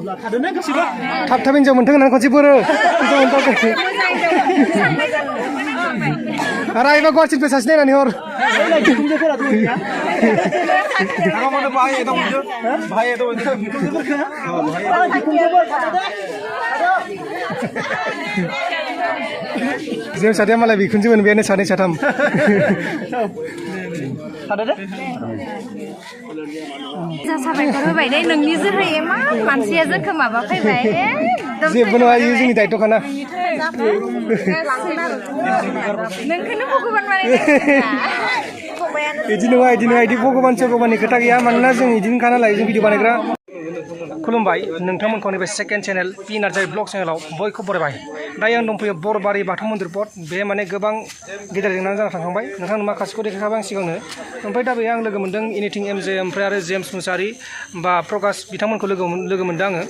थाब थाब हिन्जाव मोनथों होननानै खनसे बोरो हिन्जाव मोनथाखै आरो आइबा गुवाहाटिनिफ्राय सासे नायनानै हर जों साथाया मालाय बिखुनजो मोनबायानो सानै साथाम साबायखर होबाय दे नोंनि जोहै मा मानसिया जोंखौ माबा फैबाय जेबो नङा इयो जोंनि दायथ'खाना नोंखौनो भगबान बानायदों इदि नङा इदि भगबान सगबाननि खोथा गैया मानोना जों इदिनोखा नालाय जों भिडिअ बानायग्रा खुलुमबाय नोंथांमोनखौनिफ्राय second channel P Narzary blog चेनेलाव बयखौ बरायबाय दायो आं दंफैयो बरबारि बाथौ मन्दिर पद बे माने गोबां गेदेर जेंना जाना थांखांबाय नोंथांनो माखासेखौ देखायखाबाय आं सिगांनो ओमफ्राय दा बेयाव आं लोगो मोन्दों एनिथिं एमजे ओमफ्राय आरो जेम्स मुसाहारि बा प्रकाश बिथांमोनखौ लोगो मोन्दों आङो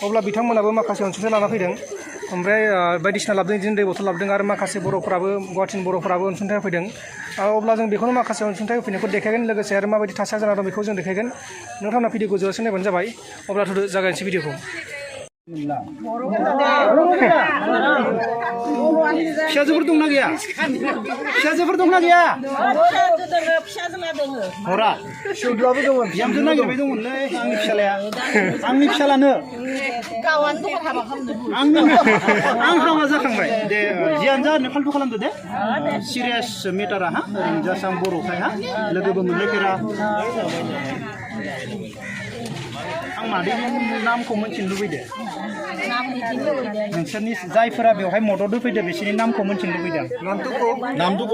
अब्ला बिथांमोनाबो माखासे अनसुंथाइ लाना फैदों ओमफ्राय बायदिसिना लाबोदों बिदिनो दै बथल लाबोदों आरो माखासे बर'फोराबो गुवाहाटिनि बर'फोराबो अनसुंथाइ होफैदों अब्ला जों बेखौनो माखासे अनसुंथाइ होफैनायखौ देखायगोन लोगोसे आरो माबायदि थासारि जाना दं बेखौ जों देखायगोन नोंथांमोना भिडिअखौ जोबजासिम नायबानो जाबाय अब्ला जागायनोसै भिडिअखौ फिसाजोफोर दंना गैया हरा फिसाज्लाबो दङ बिहामजो नागिरबाय दंमोनलै आंनि फिसालानो आं हाबा जाखांबाय दे जियानो जा फाल्थु खालामदो दे सिरियास मेटारा हा जास्ट आं बर'खाय हा लोगोबो मोनलायफेरा आं मादैनि नामखौ मोनथिनो लुबैदों नोंसोरनि जायफोरा बेवहाय मदद होफैदो बिसोरनि नामखौ मोनथिनो लुबैदों नामदुग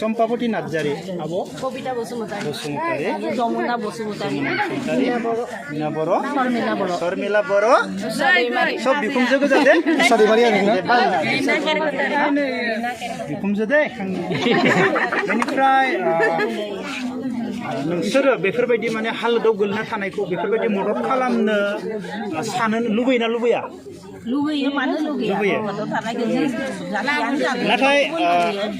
सम्पाबती नार्जारि आब' कबिता बसुमतारि जमुना बसुमतारि मीना बर' शर्मिला बर' सब बिखुमजो गोजा दे बिखुमजो दे बेनिफ्राय नोंसोरो बेफोरबायदि माने हालोदाव गोलैना थानायखौ बेफोरबायदि मदद खालामनो सानो लुबैना लुबैया लुबैयो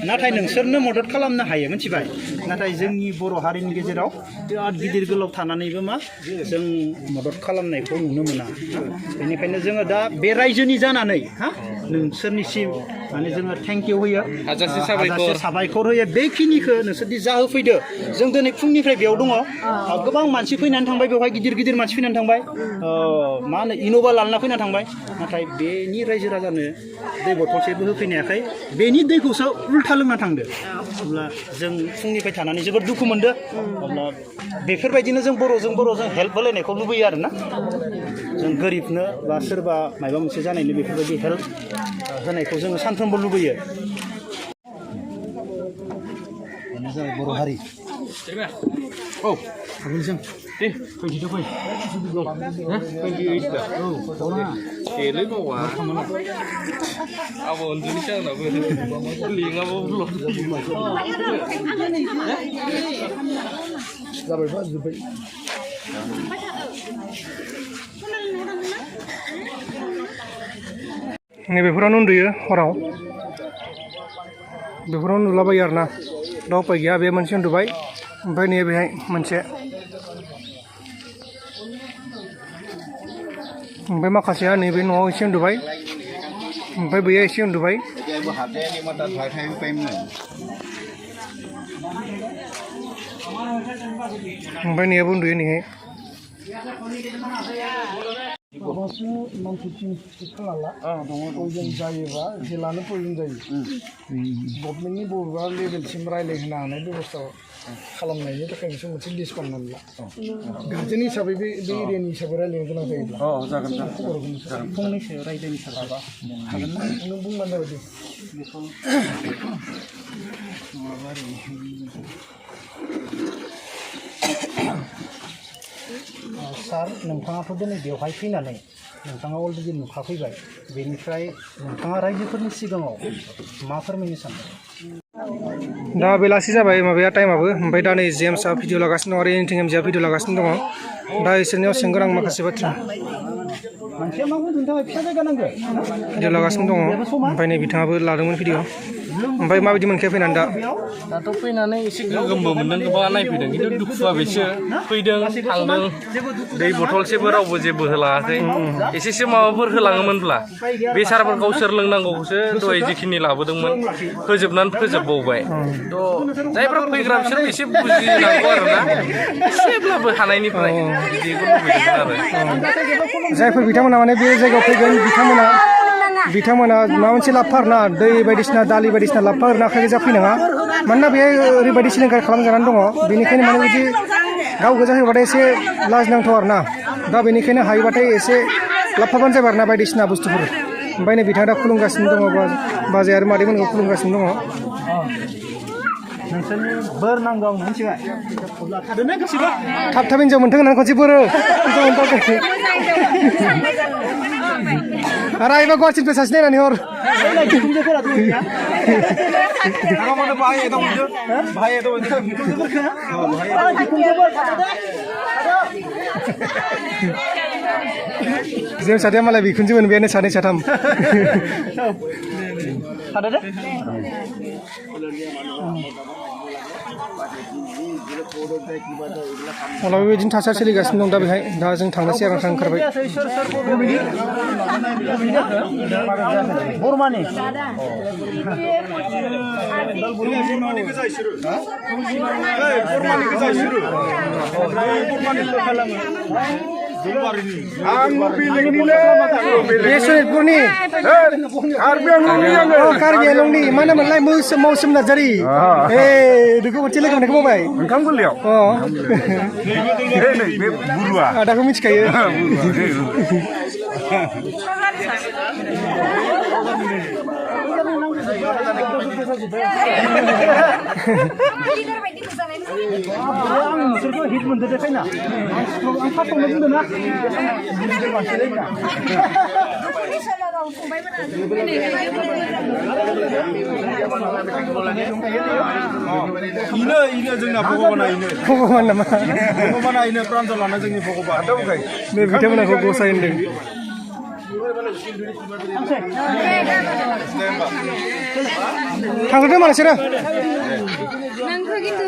नाथाय नोंसोरनो मदद खालामनो हायो मिथिबाय नाथाय जोंनि बर' हारिनि गेजेराव बिराद गिदिर गोलाव थानानैबो मा जों मदद खालामनायखौ नुनो मोना बेनिखायनो जोङो दा बे रायजोनि जानानै हा नोंसोरनिसिम माने जोङो थेंक इउ होयो हाजासे साबायखर होयो बेखिनिखौ नोंसोरदि जाहोफैदो जों दिनै फुंनिफ्राय बेयाव दङ गोबां मानसि फैनानै थांबाय बेवहाय गिदिर मानसि फैनानै थांबाय मा होनो इन'भा लाना फैना थांबाय नाथाय बेनि रायजो राजानो दै बथलसेबो होफैनायाखै बेनि दैखौसो उल्था लोंना थांदो अब्ला जों फुंनिफ्राय थानानै जोबोद दुखु मोनदो अब्ला बेफोरबायदिनो जों बर'जों हेल्प होलायनायखौ लुबैयो आरोना जों गोरिबनो बा सोरबा माबा मोनसे जानायनो बेफोरबायदि हेल्प होनायखौ जोङो सानफ्रोमबो लुबैयो बेनो जाबाय बर' हारि औ जों दे फैदो फै Kể bảo ổn dưới chân là vừa liền ngao luôn ra bởi vợ dự bệnh नै बेफोरावनो उन्दुयो हराव बेफोरावनो नुलाबायो आरोना दाउ उपाय गैया बे मोनसे उन्दुबाय ओमफ्राय नै बेहाय मोनसे ओमफ्राय माखासेया नैबे न'आव एसे उन्दुबाय ओमफ्राय बैया एसे उन्दुबाय ओमफ्राय नैयाबो उन्दुयो नैहाय माबासो मानसिथिं खालाला प्रयजन जायोबा जेलानो प्रयजन जायो गभर्नमेन्टनि बबेबा लेभेलसिम रायज्लायहोनो हानाय बेबस्था खालामनायनि थाखाय नोंसोर मोनसे लिस्ट बानायनानै ला गार्जेन हिसाबै बे एरियानि हिसाबै रायज्लायनो गोनां जायोब्ला जागोन फंनैसो रायज्लायनो थाखाय हागोन ना नों बुंबानो जाबाय दे बेखौ सार नोंथाङाथ' दिनै बेवहाय फैनानै नोंथाङा अलरेडि नुखाफैबाय बेनिफ्राय नोंथाङा रायजोफोरनि सिगाङाव मा फोरमायनो सानो दा बेलासि जाबाय माबाया टाइमाबो ओमफ्राय दा नै जेम्सआ भिडिअ लागासिनो दं आरो एनिथिं एमजेआ भिडिअ लागासिनो दङ दा इसोरनियाव सोंगोन आं माखासे बाथ्रा भिडिअ लागासिनो दङ ओमफ्राय नै बिथाङाबो लादोंमोन भिडिअ ओमफ्राय माबायदि मोनखो फैनानै दा दाथ' फैनानै एसे गोगोमबो मोनदों गोबाङा नायफैदों खिन्थु दुखुआ बेसो फैदों थांदों दै बथलसेबो रावबो जेबो होलाङाखै एसेसो माबाफोर होलाङोमोनब्ला बे सारफोर गावसोर लोंनांगौखौसो दहाय जिखिनि लाबोदोंमोन फोजोबनानै फोजोबबावबाय थ' जायफ्रा फैग्रा बिसोर एसे बुजिनांगौ आरोना एसेब्लाबो हानायनिफ्राय बिदिखौ लुबैदोंमोन आरो जायफोर बिथांमोना माने बे जायगायाव फैगोन बिथांमोना माबा मोनसे लाबफा आरोना दै बायदिसिना दालि बायदिसिना लाबफा आरोना आखाइ गोजा फैनाङा मानोना बे ओरैबायदि सिलिंखार खालामजानानै दङ बेनिखायनो माने बिदि गाव गोजा होबाथाय एसे लाजिनांथाव आरोना दा बेनिखायनो हायोबाथाय एसे लाबफाबानो जाबाय आरोना बायदिसिना बुस्थुफोर ओमफ्राय नै बिथाङा दा खुलुमगासिनो दङ बाजै आरो मादैमोनखौ खुलुमगासिनो दङ नोंसोरनि बोर नांगौ मिथिबाय अब्ला थादोना गासिबो थाब हिन्जाव मोनथों होननानै खनसे बोरो आरो आइबा गुवाहाटिनिफ्राय सासे नायनानै हर जों साथाया मालाय बिखुनजो मोनबायानो सानै साथाम अब्ला बेबायदिनो थासारि सोलिगासिनो दं दा बेहाय दा जों थांनोसै आरो नोंथां ओंखारबाय बरमानि सनितपुरनि कार्बि आंलंनि मा नाममोनलाय मौसुम नार्जारि बेखौ मोनसे लोगो मोननायखौ मावबाय ओंखाम गोरलैयाव बे बुरुआ आदाखौ मिथिखायो नोंसोरखौ हिट मोनदो देखायना आं फार्स्टआवनो बुंदोंना इनो जोंना भगवान नामा भगबाना इनो प्रान्जल लाना जोंनि भगबान नै बिथांमोनखौ गसाय होनदों थांग्रोदो मानसिरा नोंखौ खिन्थु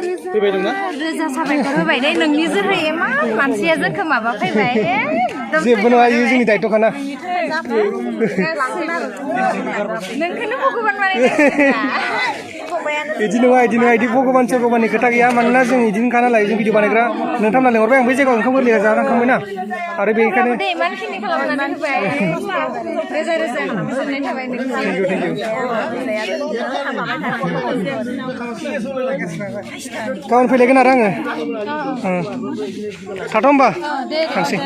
रोजा साबायखर होबाय दे नोंनि जोहै इमान मानसिया जोंखौ माबा फैबाय जेबो नङा इयो जोंनि दायथ'खाना नोंखौनो भगबान बिदि नङा बिदि भगबाननि खोथा गैया मानोना जों बिदिनोखा नालाय जों भिडिअ बानायग्रा नोंथांमोना लेंहरबाय आं बै जायगायाव ओंखाम गोरलै जाखांबायना आरो बेनिखायनो इमानखिनि खालामनानै होबाय रोजा रोजा गोजोननाय थाबाय गाबोन फैलायगोन आरो आङो थाथ' होमबा थांसै